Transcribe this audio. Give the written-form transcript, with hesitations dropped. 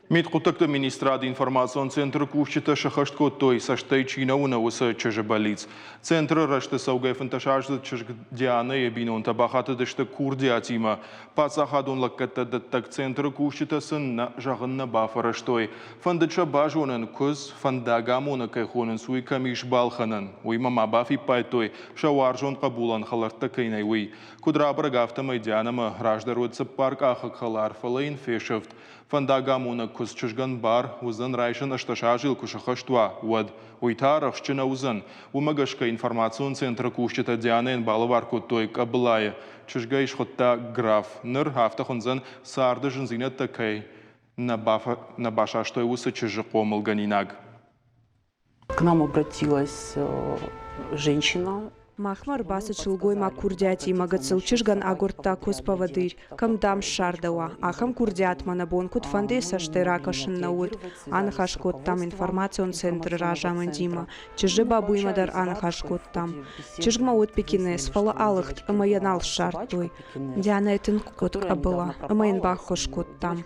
Мидхъуыддӕгты министрады информацион центры кусджытӕ сӕххӕст кодтой, цӕстӕй чи нӕ уыны, уыцы чызджы бӕллиц. Центры рӕзты цӕугӕ фынддӕсаздзыд чызг Дианӕйы бинонтӕ бахатыдысты курдиатимӕ. Паддзахадон лӕггӕдтӕ дӕттӕг центры кусджытӕ сын нӕ зӕгъын нӕ бафӕрӕзтой. Фӕндыд сӕ базонын, куыдз, фӕндагамонӕг кӕй хонынц, уый кӕм ис балхӕнӕн. Уыимӕ ма бафиппайдтой, сӕ уарзон хъӕбулӕн хӕлӕрттӕ кӕй нӕй, уый. Куыд рабӕрӕг, афтӕмӕй Дианӕмӕ раздӕр уыд цыппаркъахыг хӕлар, фӕлӕ йын фесӕфт. Фӕндагамонӕг куыдз чызгӕн бар уыдзӕн райсын 18 азы куы сыххӕст уа, уӕд. Уый та арӕхстджын нӕ уыдзӕн. Уымӕ гӕсгӕ информацион центры кусджытӕ Дианӕйӕн балӕвар кодтой къӕбылайы. Чызг ӕй схуыдта Граф. Ныр афтӕ хуындзӕн, царды зындзинӕдтӕ кӕй нӕ басастой, уыцы чызджы хъомылгӕнинаг. К нам обратилась женщина. Махмӕ ӕрбацыд сылгоймаг курдиатимӕ гыццыл чызгӕн агуырдта куыдз-поводырь, кӕм, дам, ссардӕуа, ахӕм курдиатмӕ нӕ бон куыдфӕндыйы цӕстӕй ракӕсын нӕ уыд. Аныхас кодтам информацион центры разамындимӕ, чызджы бабуимӕ дӕр аныхас кодтам. Чызгмӕ уыд пекинес, фӕлӕ алыгъд ӕмӕ йӕ нал ссардтой. Дианӕ тынг хъуыд къӕбыла ӕмӕ йын баххуыс кодтам.